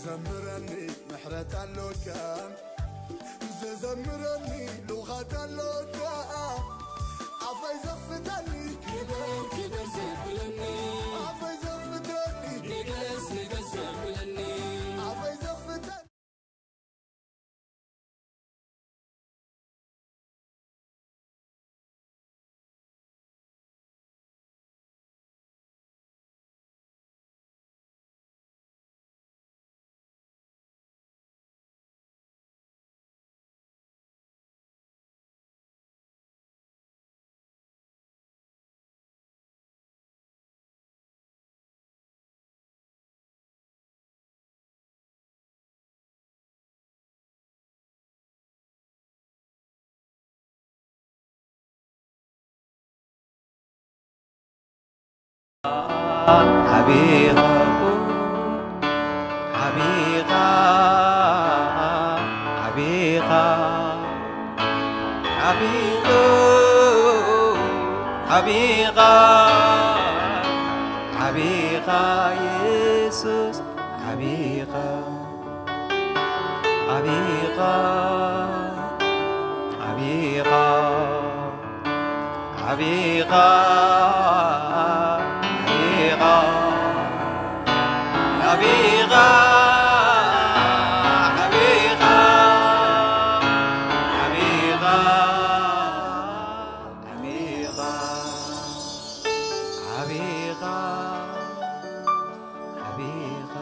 ዘምረኒ ምሕረት ኣሎካ፣ ዘዘምረኒ ልውኻት ኣሎካ። ኣፈይ ዘኽፍተኒ ክበር ክበር ዘብለኒ፣ ኣፈይ ዘኽፍተኒ ንገስ ንገስ ዘብለኒ፣ ኣፈይ ዘኽፍተኒ ዓቢኻ ዓቢኻ ዓቢኻ ዓቢኻ ዓቢኻ ዓቢኻ የሱስ ዓቢኻ ዓቢኻ ዓቢኻ ዓቢኻ ዓቢኻ ዓቢኻ ዓቢኻ ዓቢኻ ዓቢኻ ዓቢኻ ዓቢኻ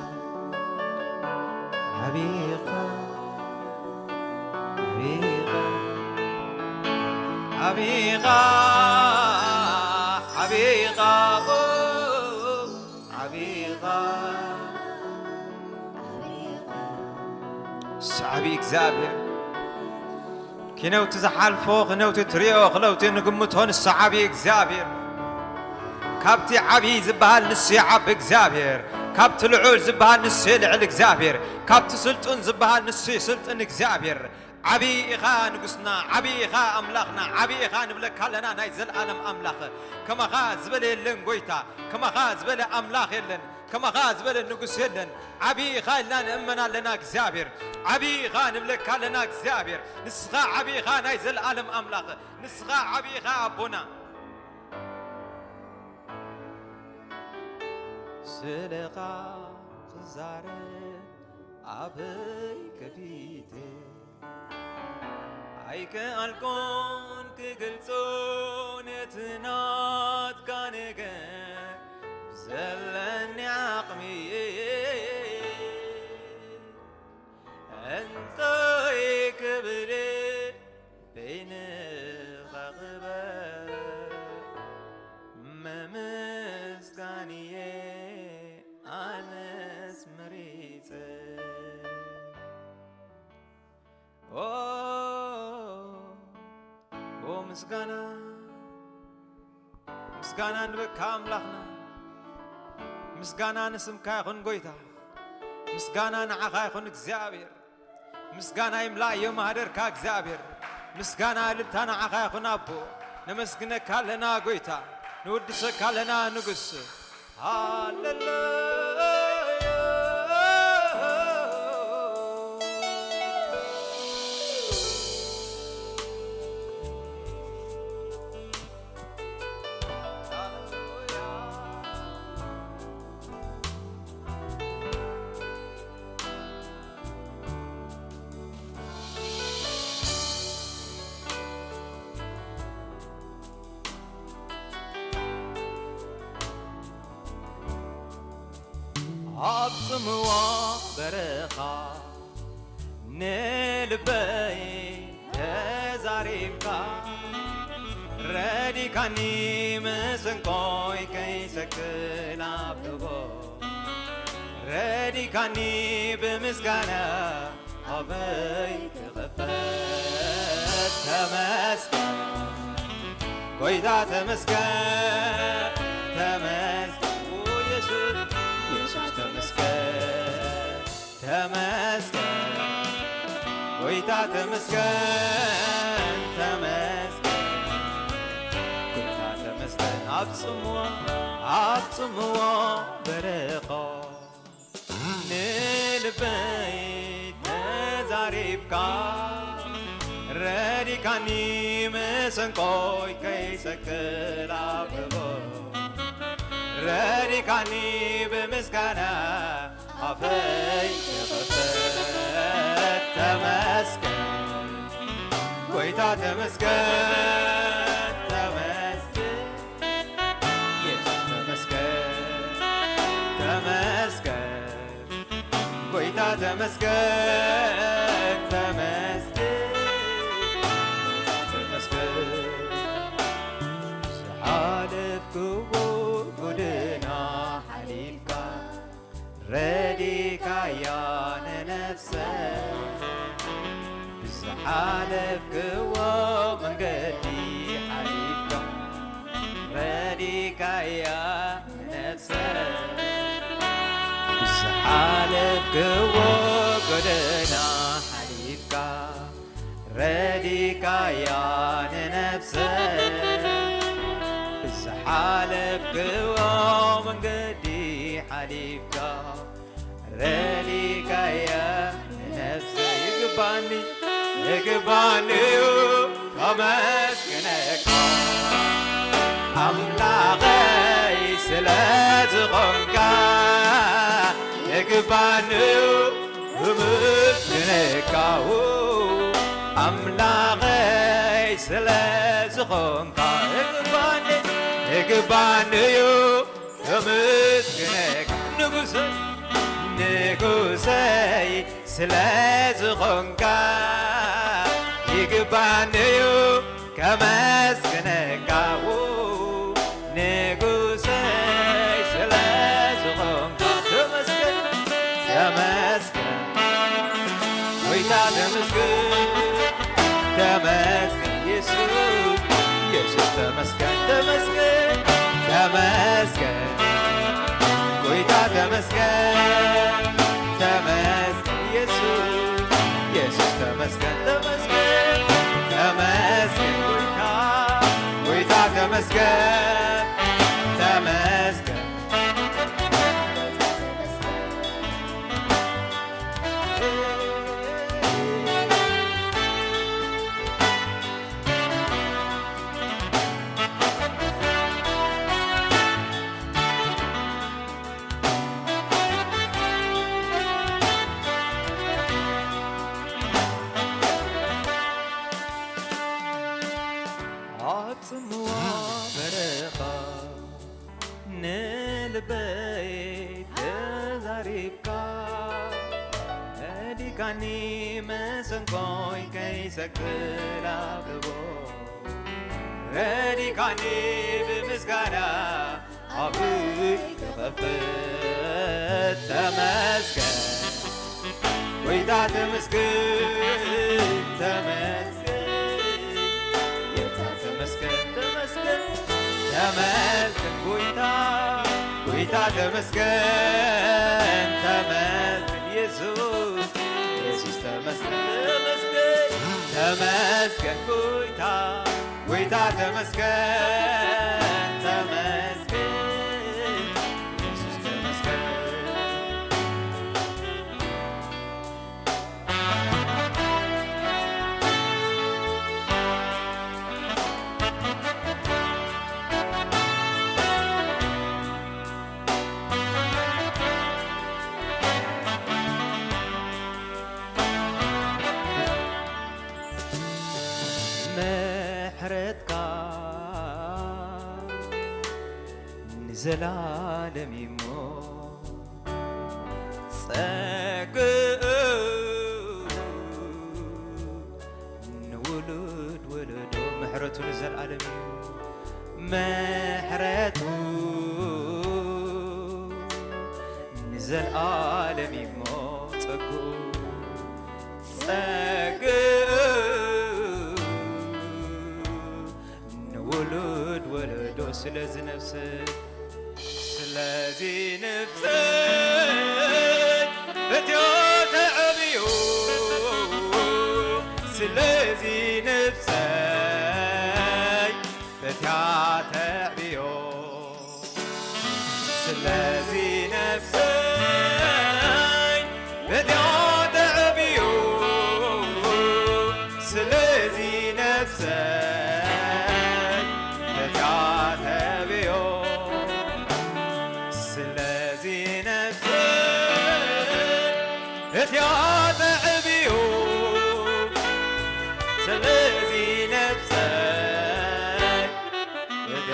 ዓቢኻ ዓቢኻ ዓቢኻ ዓቢኻ ዓቢኻ ሰዓቢ እግዚኣብሔር ክነውቲ ዝሓልፎ ክነውቲ ትሪኦ ክለውቲ ንግምቶ ንሰዓቢ እግዚኣብሔር ካብቲ ዓብዪ ዝበሃል ንሱ ዓቢ እግዚኣብሔር ካብቲ ልዑል ዝበሃል ንሱ ልዕል እግዚኣብሔር ካብቲ ስልጡን ዝበሃል ንሱ ስልጡን እግዚኣብሔር ዓብዪ ኢኻ ንጉስና ዓብዪ ኢኻ ኣምላኽና ዓብዪ ኢኻ ንብለካ ኣለና ናይ ዘለኣለም ኣምላኽ ከማኻ ዝበለ የለን ጎይታ ከማኻ ዝበለ ኣምላኽ የለን ከማኻ ዝበለ ንጉስ የለን ዓብዪ ኢኻ ኢልና ንእመን ኣለና እግዚኣብሔር ዓብዪ ኢኻ ንብለካ ኣለና እግዚኣብሔር ንስኻ ዓብዪ ኢኻ ናይ ዘለኣለም ኣምላኽ ንስኻ ዓብዪ ኢኻ ኣቦና ስለኻ ክዛረብ ኣፈይ ከፊተ ኣይከኣልኩን ክገልጾ ነቲ ናትካ ነገር ብዘለኒ ዓቕሚ እንታይ ክብል በይንኻ ክበር ምምስጋን እየ ኣነስ መሪጸ ኦ ኦ ምስጋና ምስጋና ንበካ ኣምላኽና ምስጋና ንስምካ ይኹን ጎይታ ምስጋና ንዓኻ ይኹን እግዚኣብሔር ምስጋና ይምላእ እዮም ማህደርካ እግዚኣብሔር ምስጋና እልልታ ንዓኻ ይኹን ኣቦ ነመስግነካ ኣለና ጎይታ ንውድሰካ ኣለና ንጉስ ሃሌሉያ ኣብ ጽምዋ በረኻ ንልበይ ተዛሪብካ ረዲካኒ ምስንቆይ ከይሰክል ኣብጎ ረዲካኒ ብምስጋና ኣበይ ክኸፈት ተመስገን ጎይታ ተመስገን ተመስገን ኦ የሱስ የሱስ ተመስገን ተመስገን ጎይታ ተመስገን ተመስገን ጎይታ ተመስገን ኣብ ጽምዋ ኣብ ጽምዋ በረኻ ንል ልበይ ተዛሪብካ ረዲካኒ መሰንቆይ ከይሰቅል ኣብቦ ረዲካኒ ብምስጋና ኣፈይ ተኸፈት ተመስገን ጎይታ ተመስገን ተመስገን ኢየሱስ ተመስገን ተመስገን ጎይታ ተመስገን ተመስገን ተመስገን ዝሓለፍክዎ ጎደና ሓሊፍካ ረዲካያ ንነፍሰ ብዝሓለፍክዎ መንገዲ ሓሊፍካ ረዲካያ ንነፍሰ ብዝሓለፍክዎ ጎደና ሓሊፍካ ረዲካያ ንነፍሰ ብዝሓለፍክዎ መንገዲ ሓሊፍካ ረዲካያ ንነፍሰ ይግባኒ ይግባኒ እዩ ከመስግነካ ኣምላኸይ ስለ ዝኾንካ ይግባኒ እዩ ከመስግነካ ኣምላኸይ ስለ ዝኾንካ ይግባኒ ይግባኒ እዩ ከመስግነካ ንጉሰይ ንጉሰይ ስለ ዝኾንካ ይግባኒ እዩ ከመስግነካ ንጉሰይ ስለ ዝኾንካ ተመስገን ተመስገን ጎይታ ተመስገን ተመስገን ኢየሱስ ኢየሱስ ተመስገን ተመስገን ተመስገን ጎይታ ተመስገን ተመስገን ኢየሱስ ኢየሱስ ተመስገን ተመስገን ተመስገን ጎይታ ጎይታ ተመስገን ተመስገን ኣብ ጽምዋ በረኻ ንልበይ ተዛሪብካ ረዲካኒ መሰንቆይ ከይሰቅል ኣብቦ ረዲካኒ ብምስጋና ኣፍይ ክኸፍት ተመስገን ጎይታ ተመስገን ተመስገን ጎይታ ተመስገን ተመስገን ተመስገን ጎይታ ጎይታ ተመስገን ተመስገን ኢየሱስ ኢየሱስ ተመስገን ተመስገን ተመስገን ጎይታ ጎይታ ተመስገን ተመስገን ኢየሱስ ተመስገን ምሕረትካ ንዘላለም እዩሞ ጸግኡ ንውሉድ ወለዶ ምሕረቱ ንዘለዓለም እዩ ምሕረቱ ንዘለዓለም እዩሞ ጸግኡ ጸግኡ ንውሉድ ወለዶ ስለዚ ነፍሰ ስለዚ ነፍሰይ በትዮ ተዕብዮ ስለዚ ነፍሰይ በትያ ተዕብዮ ስለዚ ነፍሰይ እድያ ተዕብዩ፣ ስለዚ ነፍሰይ እድያ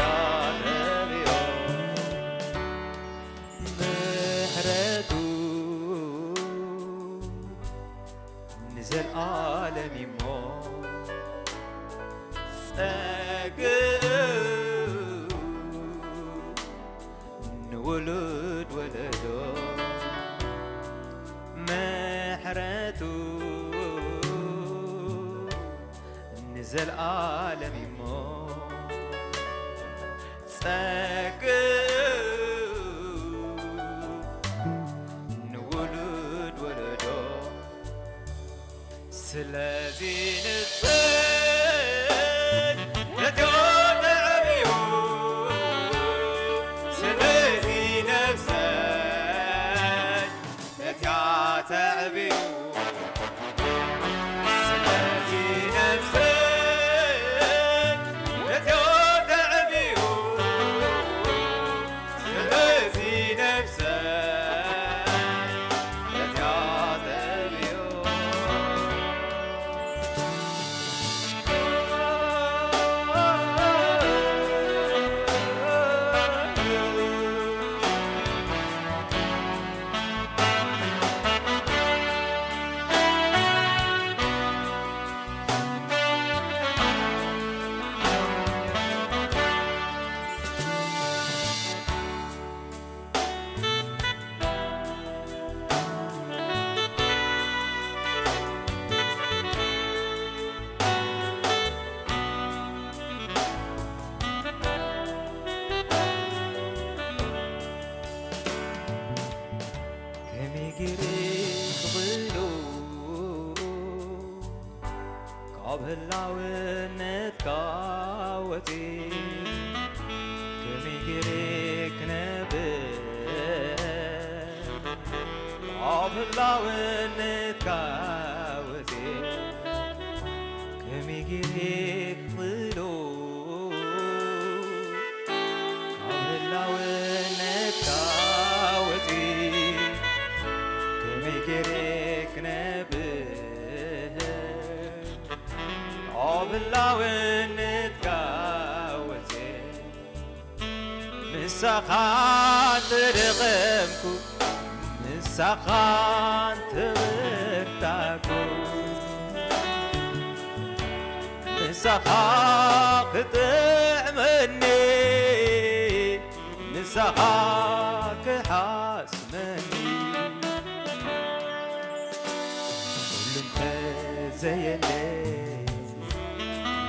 ተዕብዩ፣ ምሕረቱ ንዘልኣለም እሞ ጸግኡ ንውሉድ ወለዶ ምሕረቱ ንዘልኣለም እሞ ጸግኡ ንውሉድ ወለዶ ስለዚ ንጽል ነትዮ ተዕብዩ፣ ስለዚ ነፍሰይ ነትያ ተዕብዩ፣ ስለዚ ነፍሰይ ነትዮ ተዕብዩ፣ ስለዚ ነፍሰይ ነትያ ተዕብዩ። ከመይ ገይረ ክኽእሎ ካብ ህላውነትካ ወፂ ከመይ ገይረ ክነብር ካብ ህላውነትካ ወፂ ከመይ ገይረ ክኽእሎ ካብ ህላውነትካ ወፂ ከመይ ገይረ ክነብር ኣብ ህላውነትካ ወፂ ምሳኻ ተደኸምኩ ምሳኻ ተበርታኩ ምሳኻ ክጥዕመኒ ምሳኻ ክሓስመኒ ኩሉ እንተዘየለ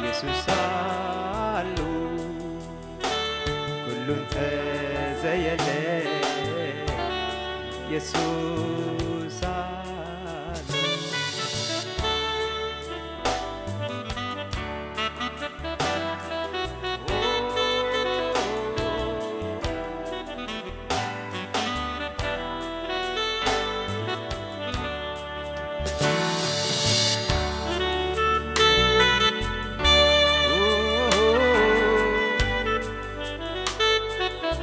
የሱስ ኣሎ ኩሉ እንተዘየለ የሱስ ኣሎ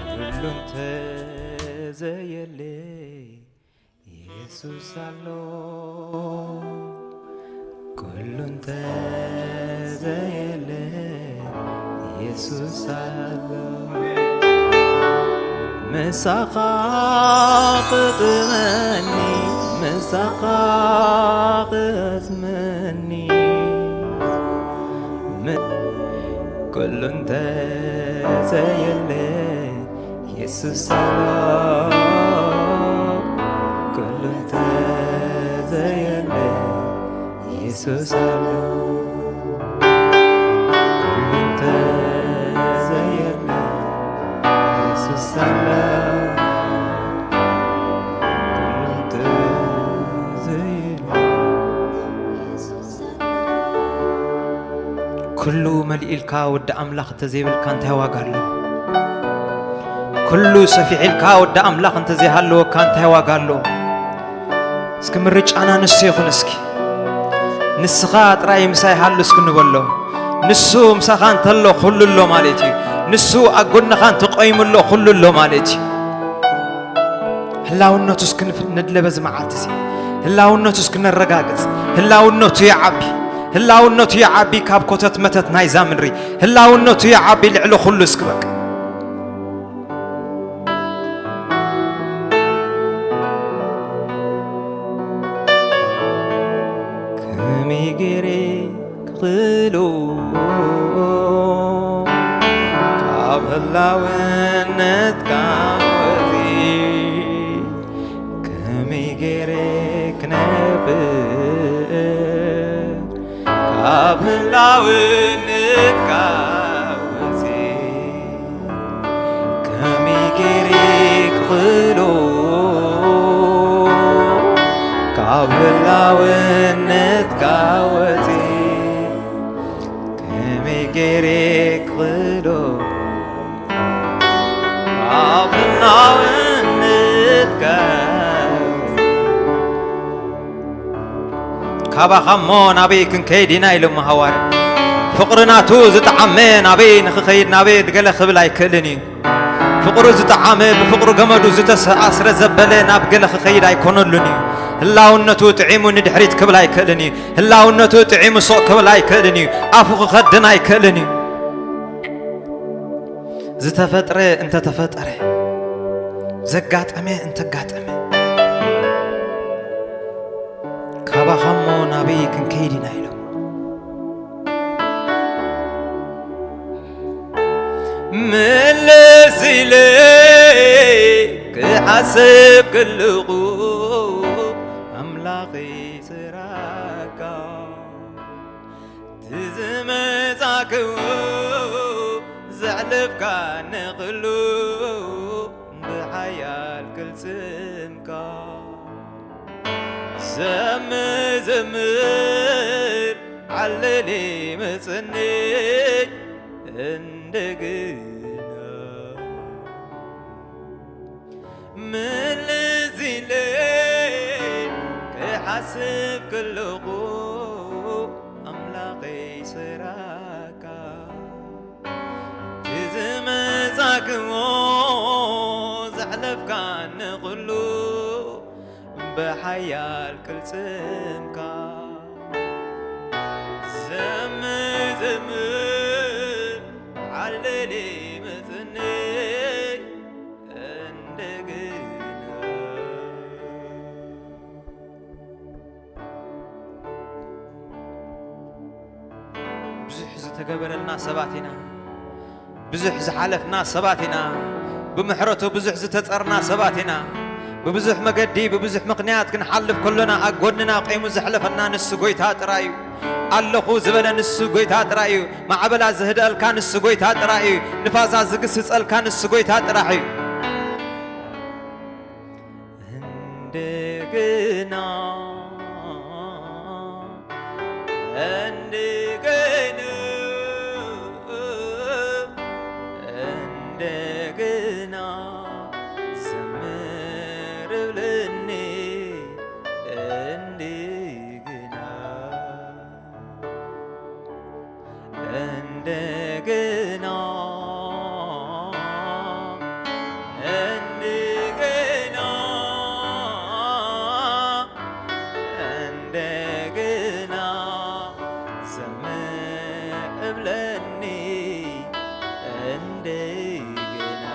ኩሉ እንተዘየለ የሱስ ኣሎ ኩሉ እንተዘየለ የሱስ ኣሎ ምሳኻ ክጥመኒ ምሳኻ ክጥመኒ ኩሉ እንተዘየለ የሱስ ኣሎ ኩሉ እንተዘየለ የሱስ ኣሎ ኩሉ እንተዘየለ የሱስ ኣሎ ኩሉ እንተዘየለ ኩሉ መሊእልካ ወዲ ኣምላኽ እንተዘይብልካ እንታይ ዋጋ ኣሎ? ኩሉ ሰፊዕልካ ወዲ ኣምላኽ እንተዘይሃለወካ እንታይ ዋጋ ኣሎ? እስኪ ምርጫና ንሱ ይኹን እስኪ ንስኻ ጥራይ ምሳይ ሃሉ እስኪ ንበሎ ንሱ ምሳኻ እንተሎ ኩሉ ኣሎ ማለት እዩ ንሱ ኣብ ጎንኻ እንተቆይሙ ኣሎ ኩሉ ኣሎ ማለት እዩ ህላውነቱ እስኪ ንድለ በዚ መዓልቲ እዚ ህላውነቱ እስኪ ነረጋግጽ። ህላውነቱ ይዓቢ፣ ህላውነቱ ይዓቢ ካብ ኮተት መተት ናይዛ ምድሪ። ህላውነቱ ይዓቢ ልዕሊ ኩሉ እስኪ በቃ። ከመይ ገይረ ክኽእሎ ካብ ህላውነትካ ወጺ ከመይ ገይረ ክነብር ካብ ህላውነትካ ወጺ ከመይ ገይረ ክኽእሎ ካብ ህላውነትካ ወጺ ከመይ ገይረ ክኽእሎ ካብ ህላውነትካ ካባኻ እሞ ናበይ ክንከይድ ኢና ኢሎም ሃዋርያ። ፍቕሪ ናቱ ዝጠዓመ ናበይ ንኽኸይድ ናበይ ገለ ክብል ኣይክእልን እዩ። ፍቕሩ ዝጠዓመ ብፍቕሩ ገመዱ ዝተኣስረ ዘበለ ናብ ገለ ክኸይድ ኣይኮነሉን እዩ። ህላውነቱ ጥዒሙ ንድሕሪት ክብል ኣይክእልን እዩ። ህላውነቱ ጥዒሙ ሱቕ ክብል ኣይክእልን እዩ። ኣፉ ክኸድን ኣይክእልን እዩ። ዝተፈጥረ እንተተፈጠረ ዘጋጠመ እንተጋጠመ ካባኻሞ ናበይ ክንከይድ ኢና ኢሎም ምልስ ኢለ ክሓስብ ክልኹ ኣምላኸይ ስራካ ትዝመጻክዎ ዘዕለፍካ ንኽሉ ብሓያል ክልጽምካ ዘምዘምር ዓለሊ መጽኒ እንደገና ምልስ ኢለ ክሓስብ ከለኹ ኣምላኸይ ስራካ ትዝመጻክዎ ዘሕለፍካ ንኹሉ ብሓያል ክልጽምካ ዘምዘም ዓለሊ መጽኒ እንደገና ብዙሕ ዝተገበረልና ሰባት ኢና። ብዙሕ ዝሓለፍና ሰባት ኢና። ብምሕረቱ ብዙሕ ዝተጸርና ሰባት ኢና። ብብዙሕ መገዲ ብብዙሕ ምኽንያት ክንሓልፍ ከሎና ኣብ ጎድንና ቆይሙ ዘሕለፈና ንሱ ጎይታ ጥራይ እዩ። ኣለኹ ዝበለ ንሱ ጎይታ ጥራይ እዩ። ማዕበላ ዝህደአልካ ንሱ ጎይታ ጥራይ እዩ። ንፋሳ ዝግስጸልካ ንሱ ጎይታ ጥራሕ እዩ። እንደገና እንደገና እንደገና ዘምር ብለኒ እንደገና እንደገና እንደገና እንደገና ዘምር እብለኒ እንደገና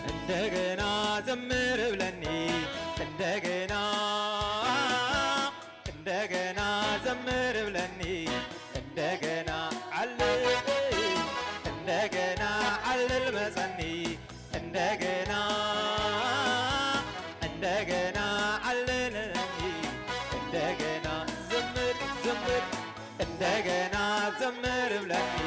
እንደገና ዘምር ብለኒ እንደገና እንደገና ዘምር ብለኒ እንደገና ዓልል እንደገና ዓልል መጸኒ እንደገና እንደገና ዓልል እንደገና ዘምር ዘምር እንደገና ዘምር ብለኒ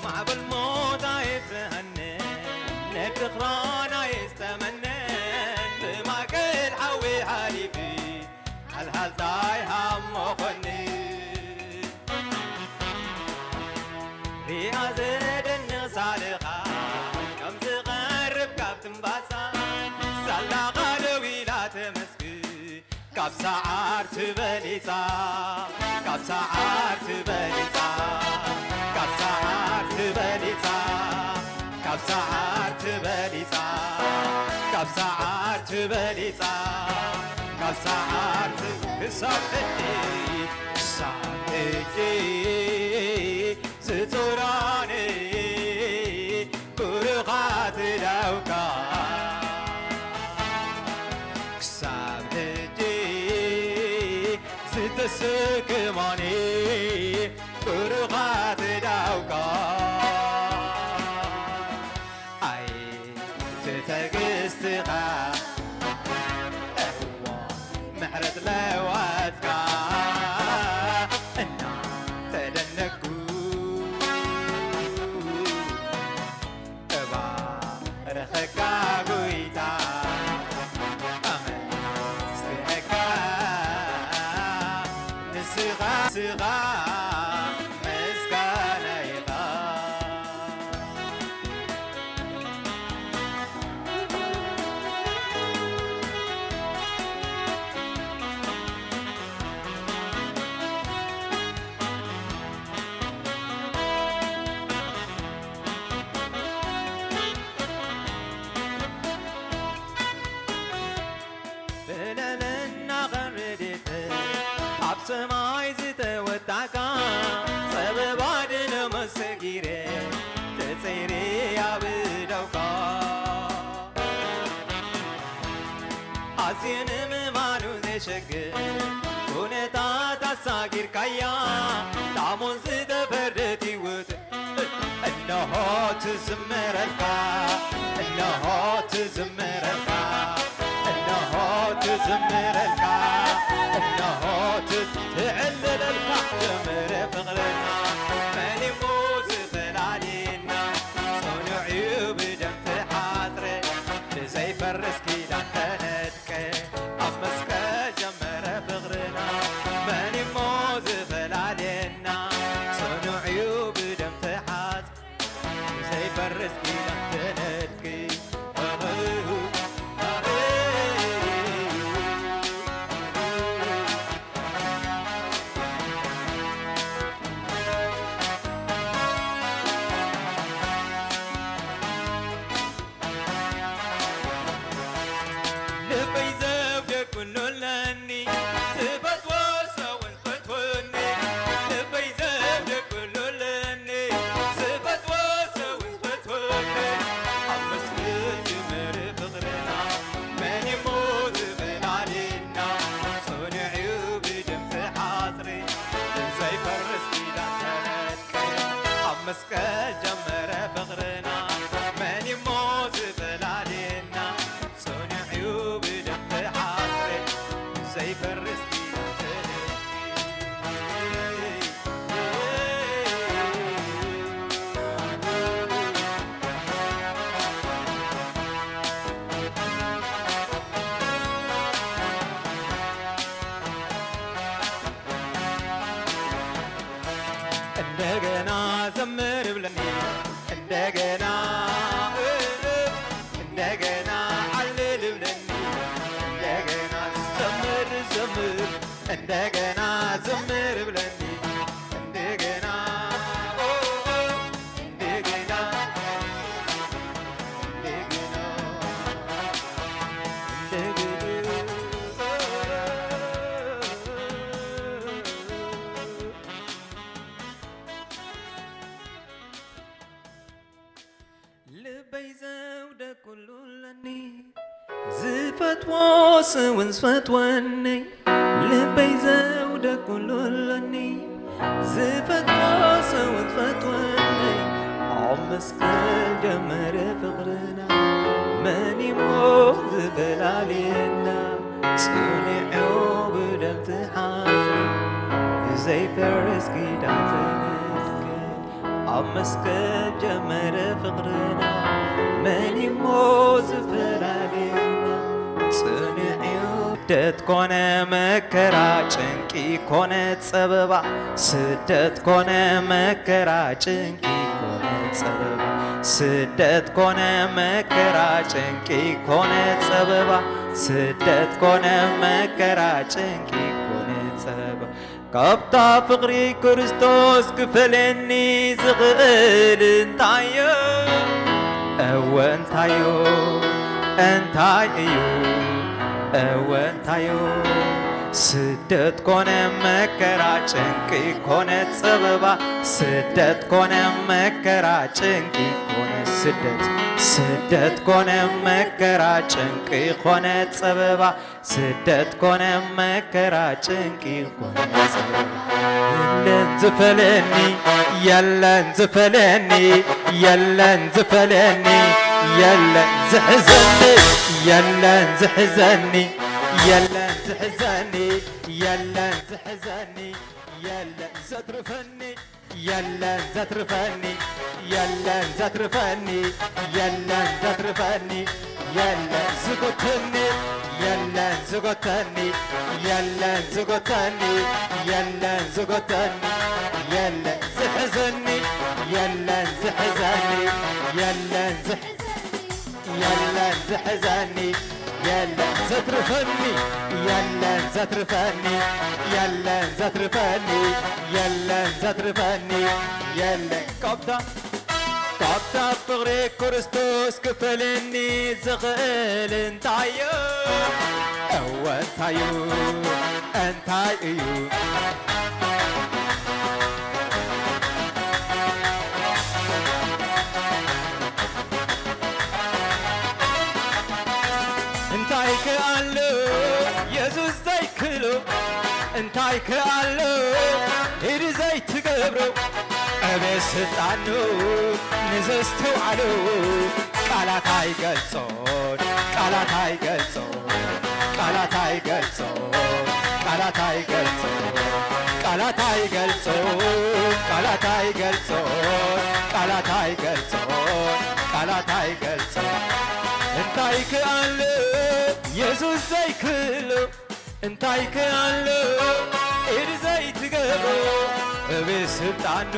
ማዕበል ሞት ኣይፍርሃንን፣ ነቲ ክራን ኣየስተመንን፣ ብማእከል ሓዊ ሓሊፊ፣ ሓልሃልታይ ሃሞኾኒ። ሪኣ ዘደንቕ ሳልኻ፣ ከም ዝቐርብ ካብ ትንባሳ፣ ሳላኻ ደው ኢላ ተመስግን። ካብ ሰዓር ትበሊጻ፣ ካብ ሰዓር ትበሊጻ፣ ካብ ሰዓር ትበሊጻ፣ ካብ ሰዓር ትበሊጻ፣ ካብ ሰዓር ትበሊጻ፣ ካብ ሰዓር ት-፣ ክሳብ ሕጂ፣ ክሳብ ሕጂ ዝጾራኒ ብሩኻት ዳውካ ክሳብ ሕጂ ዝተሰከማኒ ብሩኻት ዳውካ ኣይ ትዕግስትኻ እዋ ምሕረት ለዋትካ እናተደነቅኩ እባርኸካ ጎይታ ኣመስግነካ ንስኻ ንስኻ ምስጋና ኢኻ። ብልዕልና ኸም ረድኤት ኣብ ሰማይ ዝተወጣእካ፣ ጸበባ ድነ መሰጊረ ተጸይረ ኣብ ደውካ። ኣዝዩ ንምእማኑ ዘሸግር ኩነታት ኣሳጊርካያ፣ ጣሙን ዝተፈርደት ህይወት እነሆ ትዝምረልካ፣ እነሆ ትዝምረልካ፣ እነሆ ትዝምረልካ፣ እነሆ ት-፣ ትዕልለልካ። ጀመረ ፍቕርና መን እሞ ዝፈላልየና፣ ጽኑዕ እዩ ብደም ተሓጽረ፣ ብዘይፈርስ ኪዳን ተነድ ቀ ኣብ መስቀል ጀመረ ፍቕርና፣ መን እሞ ዝፈላልየና? ጽኑዕ እዩ ብደም ተሓጽ-፣ ዘይፈርስ ኪዳን ተነድቂ። ልበይ ዘውደ ኩሉ ኣለኒ፣ ዝፈትዎ ሰውን ፈትወኒ። ልበይ ዘውደ ኩሉ ኣለኒ፣ ዝፈትዎ ሰውን ፈትወኒ። ኣብ መስቀል ጅምር ፍቕርና፣ መን እሞ ዝፈላልየና? ጽኑዕ እዩ ብደም ተሓጽረ፣ ዘይፈርስ ኪዳን ተነድቀ። ኣብ መስቀል ጀመረ ፍቕርና፣ መን እሞ ዝፈላልየና? ጽኑዕ እዩ ብደም ተሓጽረ፣ ዘይፈርስ ኪዳን ተነድቀ። እንደገና ዘምር ብለኒ፣ እንደገና፣ እንደገና ዓልል ብለኒ፣ እንደገና ዘምር፣ ዘምር፣ እንደገና ዘምር ብለኒ፣ እንደገና፣ እንደገና፣ እንደገና፣ እንደገና። ልበይ ዘውደ ኩሉ ኣለኒ፣ ዝፈትዎ ስውን ዝፈትወኒ። ልበይ ዘውደ ኩሉ ኣለኒ፣ ዝፈትዎ ስውን ዝፈትወኒ። ኣብ መስቀል ጀመረ ፍቕርና፣ መን እሞ ዝበላልየና? ጽኒዑ ብደም ተሓጽረ፣ ዘይፈርስ ኪዳን ተነድቀ። ኣብ መስቀል ጀመረ ፍቕርና፣ መን እሞ ዝፈላልየና? ጽኑዕ እዩ። ስደት ኮነ መከራ፣ ጭንቂ ኮነ ጸበባ፣ ስደት ኮነ መከራ፣ ጭንቂ ኮነ ጸበባ፣ ስደት ኮነ መከራ፣ ጭንቂ ኮነ ጸበባ፣ ስደት ኮነ መከራ፣ ጭንቂ ኮነ ጸበባ፣ ካብታ ፍቕሪ ክርስቶስ ክፈለኒ ዝኽእል እንታይ'ዩ? እወ እንታይ'ዩ? እንታይ እዩ? እወ እንታይ'ዩ? ስደት ኮነ መከራ፣ ጭንቂ ኮነ ጸበባ፣ ስደት ኮነ መከራ፣ ጭንቂ ኮነ ስደት፣ ስደት ኮነ መከራ፣ ጭንቂ ኮነ ጸበባ፣ ስደት ኮነ መከራ፣ ጭንቂ ኮነ ጸበባ፣ የለን ዝፈለኒ፣ የለን ዝፈለኒ፣ የለን ዝፈለኒ፣ የለን ዝሕዘኒ፣ የለን ዝሕዘኒ፣ የለን ዝሕዘኒ፣ የለን ዝሕዘኒ፣ የለን ዘትርፈኒ። የለን ዘትርፈኒ፣ የለን ዘትርፈኒ፣ የለን ዘትርፈኒ፣ የለን ዝጎተኒ፣ የለን ዝጎተኒ፣ የለን ዝጎተኒ፣ የለን ዝጎተኒ፣ የለን ዝሕዘኒ፣ የለን ዝሕዘኒ፣ የለን ዝሕ- የለን ዝሕዘኒ፣ የለን ዘትርፈኒ፣ የለን ዘትርፈኒ፣ የለን ዘትርፈኒ፣ የለን ዘትርፈኒ፣ የለን ካብታ፣ ካብታ ፍቕሪ ክርስቶስ ክፈልየኒ ዝኽእል እንታይ እዩ? እወ እንታይ እዩ? እንታይ እዩ? እንታይ ከኣሎ የሱስ ዘይክእሎ? እንታይ ከኣሎ ኢድ ዘይትገብሮ? ኣቤት ስልጣኑ ንዘስተውዓሎ ቃላት ኣይገልጾን፣ ቃላት ኣይገልጾን፣ ቃላት ኣይገልጾን፣ ቃላት ኣይገልጾን፣ ቃላት ኣይገልጾን፣ ቃላት ኣይገልጾን፣ ቃላት ኣይገልጾን፣ ቃላት ኣይገልጾን። እንታይ ከኣሎ የሱስ ዘይክእሎ? እንታይ ከኣሎ ኢድ ዘይትገብሮ? ኣቤት ስልጣኑ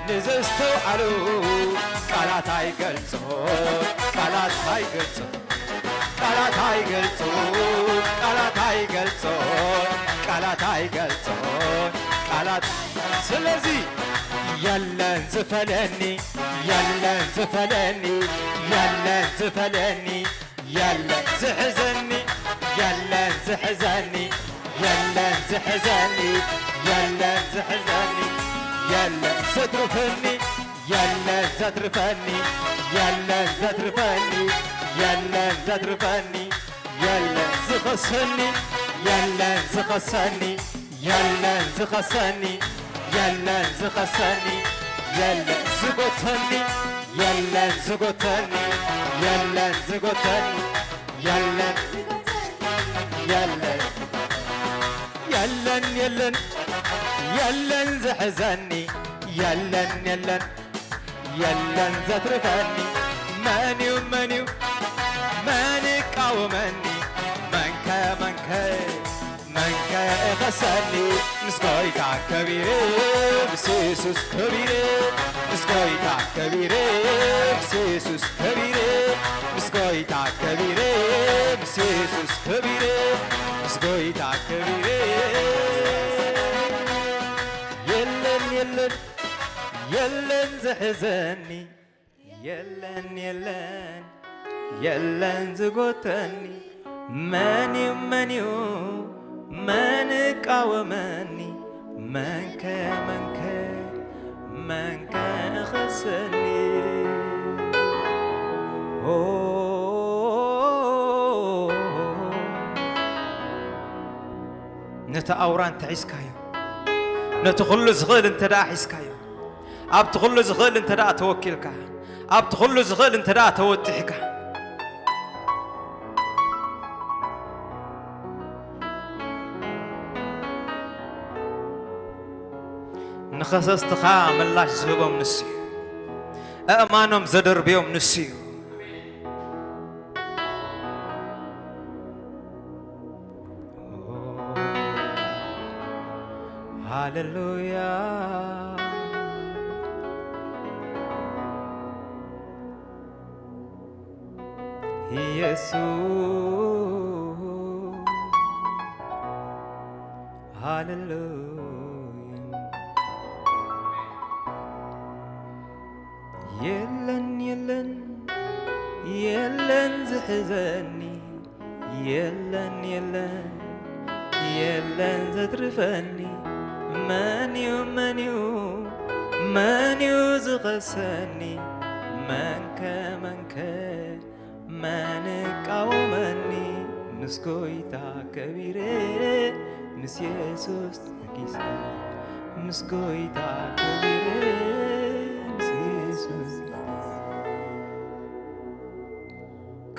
ንዘስተውዓሎ ቃላት ኣይገልጾን፣ ቃላት ኣይገልጾን፣ ቃላት ኣይገልጾን፣ ቃላት ኣይገልጾን፣ ቃላት ኣይገልጾን፣ ቃላት ስለዚ የለን ዝፈለኒ፣ የለን ዝፈለኒ፣ የለን ዝፈለኒ፣ የለን ዝሕዘኒ፣ የለን ዝሕዘኒ፣ የለን ዝሕዘኒ፣ የለን ዝሕዘኒ፣ የለን ዘትርፈኒ፣ የለን ዘትርፈኒ፣ የለን ዘትርፈኒ፣ የለን ዘትርፈኒ፣ የለን ዝኸሰኒ፣ የለን ዝኸሰኒ፣ የለን ዝኸሰኒ፣ የለን ዝኸሰኒ፣ የለን ዝጎተኒ፣ የለን ዝጎተኒ፣ የለን ዝጎተኒ፣ የለን፣ የለን፣ የለን፣ የለን፣ የለን ዝሕዘኒ፣ የለን፣ የለን፣ የለን ዘትርፈኒ። መን እዩ፣ መን እዩ፣ መን ይቃወመኒ? መንከ፣ መንከ፣ መንከ እኸሰኒ? ምስ ጎይታ ከቢረ፣ ምስ የሱስ ከቢረ፣ ምስ ጎይታ ከቢረ፣ ምስ የሱስ ከቢረ፣ ምስ ጎይታ ከቢረ፣ ምስ የሱስ ከቢረ፣ ምስ ጎይታ ከቢረ። የለን፣ የለን፣ የለን ዝሕዘኒ፣ የለን፣ የለን፣ የለን ዝጎተኒ። መን እዩ፣ መን እዩ፣ መን እቃወመኒ? መንከ፣ መንከ፣ መንከ እኸሰኒ? ኦ፣ ነቲ ኣውራ እንተ ሒዝካዮ፣ ነቲ ኩሉ ዝኽእል እንተ ደኣ ሒዝካዮ፣ ኣብቲ ኩሉ ዝኽእል እንተ ደኣ ተወኪልካ፣ ኣብቲ ኩሉ ዝኽእል እንተ ደኣ ተወጢሕካ፣ ንኸሰስትኻ ምላሽ ዝህቦም ንሱ እዩ። ኣእማኖም ዘደርብዮም ንሱ እዩ። ሃሌሉያ። ኢየሱስ፣ ሃሌሉያ። የለን፣ የለን፣ የለን ዝሕዘኒ፣ የለን፣ የለን፣ የለን ዘትርፈኒ። መን እዩ፣ መን እዩ፣ መን እዩ ዝኸሰኒ? መንከ፣ መንከ፣ መን እቃወመኒ? ምስ ጎይታ ከቢረ፣ ምስ የሱስ ተኪሰ፣ ምስ ጎይታ ከቢረ፣ ምስ የሱስ ተኪሰ።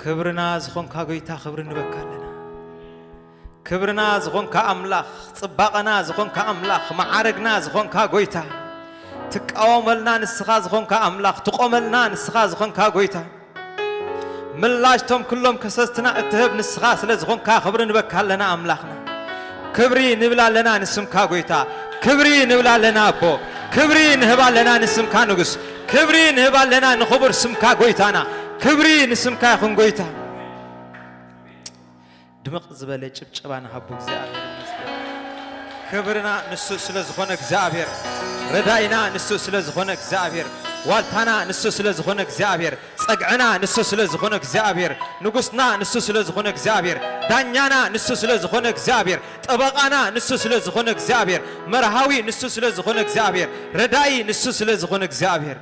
ክብርና ዝኾንካ ጎይታ፣ ክብሪ ንበካ ኣለና። ክብርና ዝኾንካ ኣምላኽ፣ ጽባቐና ዝኾንካ ኣምላኽ፣ መዓረግና ዝኾንካ ጎይታ፣ ትቃወመልና ንስኻ ዝኾንካ ኣምላኽ፣ ትቆመልና ንስኻ ዝኾንካ ጎይታ፣ ምላሽ ቶም ኩሎም ከሰስትና እትህብ ንስኻ ስለ ዝኾንካ ክብሪ ንበካ ኣለና ኣምላኽና። ክብሪ ንብል ኣለና ንስምካ ጎይታ፣ ክብሪ ንብል ኣለና ኣቦ፣ ክብሪ ንህብ ኣለና ንስምካ ንጉስ፣ ክብሪ ንህብ ኣለና ንኽቡር ስምካ ጎይታና። ክብሪ ንስምካ ይኹን ጎይታ። ድምቕ ዝበለ ጭብጨባ ንሃቦ እግዚኣብሔር ይመስገን። ክብርና ንሱ ስለ ዝኾነ እግዚኣብሔር፣ ረዳኢና ንሱ ስለ ዝኾነ እግዚኣብሔር፣ ዋልታና ንሱ ስለ ዝኾነ እግዚኣብሔር፣ ጸግዕና ንሱ ስለ ዝኾነ እግዚኣብሔር፣ ንጉስና ንሱ ስለ ዝኾነ እግዚኣብሔር፣ ዳኛና ንሱ ስለ ዝኾነ እግዚኣብሔር፣ ጠበቓና ንሱ ስለ ዝኾነ እግዚኣብሔር፣ መርሃዊ ንሱ ስለ ዝኾነ እግዚኣብሔር፣ ረዳኢ ንሱ ስለ ዝኾነ እግዚኣብሔር።